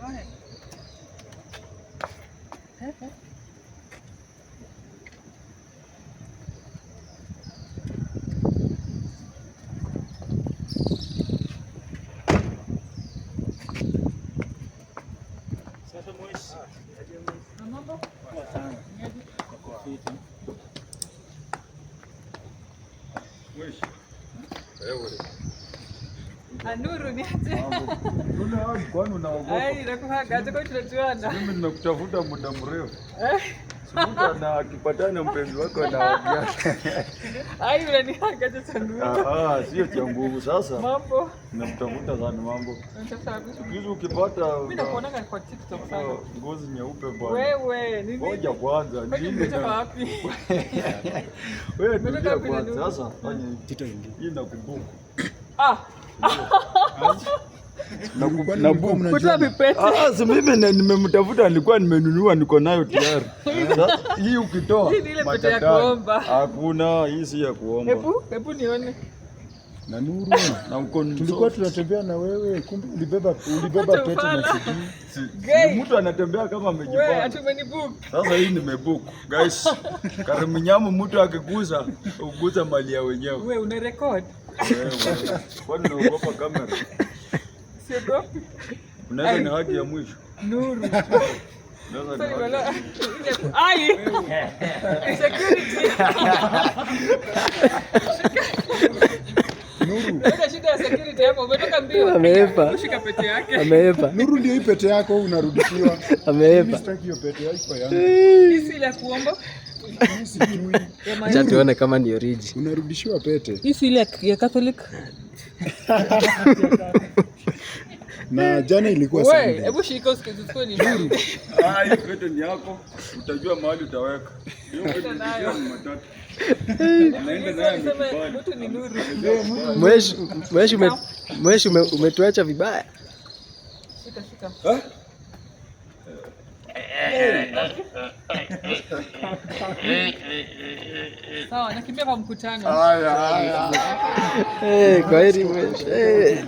Ahead. Sasa Moise. Mambo? Poa sana. Fiti. Mwisho. Wewe. Nuru ni aje? Nuna, kwani unaogopa? Ai, nakuhaga tuko tunajuana. Mimi nimekutafuta muda mrefu. Mtu na akipatana mpenzi wako anawagia. Ai, unanihaga sasa Nuru. Ah, ah, sio cha nguvu sasa. Mambo. Namtafuta sana mambo. Unatafuta wapi? Siku hizi ukipata Mimi nakuonaga kwa TikTok sana. oh, ngozi nyeupe bwana. Wewe, nini? Ngoja kwanza Kwani nini? umetoka wapi? Wewe Umetoka tulia wapi na kwanza. Nuru? Sasa fanya hivi. Hii nakubuku. Ah, Na buku. kutoa vipete. Ah, si mimi nimemtafuta, nilikuwa nimenunua, niko nayo tayari. Sasa hii ukitoa Hii ni ile pete ya machatani. kuomba. Hakuna, hii si ya kuomba. Hebu, hebu nione. Na Nuru, Na uko ni tulikuwa soft. tunatembea na wewe, kumbe ulibeba pete na Ufala. sijui. Gay. Ni mtu anatembea kama Wewe, amejipanga. ati umenibook. Sasa hii nimebook. Guys, kariminyamu mtu akigusa, ugusa mali ya wenyewe. Wewe una record. Wewe, kwani unaogopa kamera? Siogopi. Unaweza ni haki ya mwisho. Nuru. Unaweza ni Sorry, haki. wala. Ai. Security. Nuru, Una shida ya security hapo, umetoka mbio. Ameepa. Ushika pete yake. Ameepa. Nuru ndio hii pete yako unarudishiwa. Mimi Ameepa. sitaki hiyo pete yako yangu. Hii si ile ya kuomba. Mimi sijui. Acha tuone kama ni oriji. Unarudishiwa pete. Hii si ile ya Catholic. Na jana ilikuwa Wewe, Sunday. hebu shika usikie ni Ah, hii pete ni yako. Utajua mahali utaweka. Hiyo pete Nayo. ni matatu. Anaenda naye amekubali. Mtu ni Nuru. Mweshi, mweshi, mweshi umetuacha vibaya. Shika shika. Sawa, nakimbia kwa mkutano. Haya, haya. Eh, kwaheri mweshi. Eh.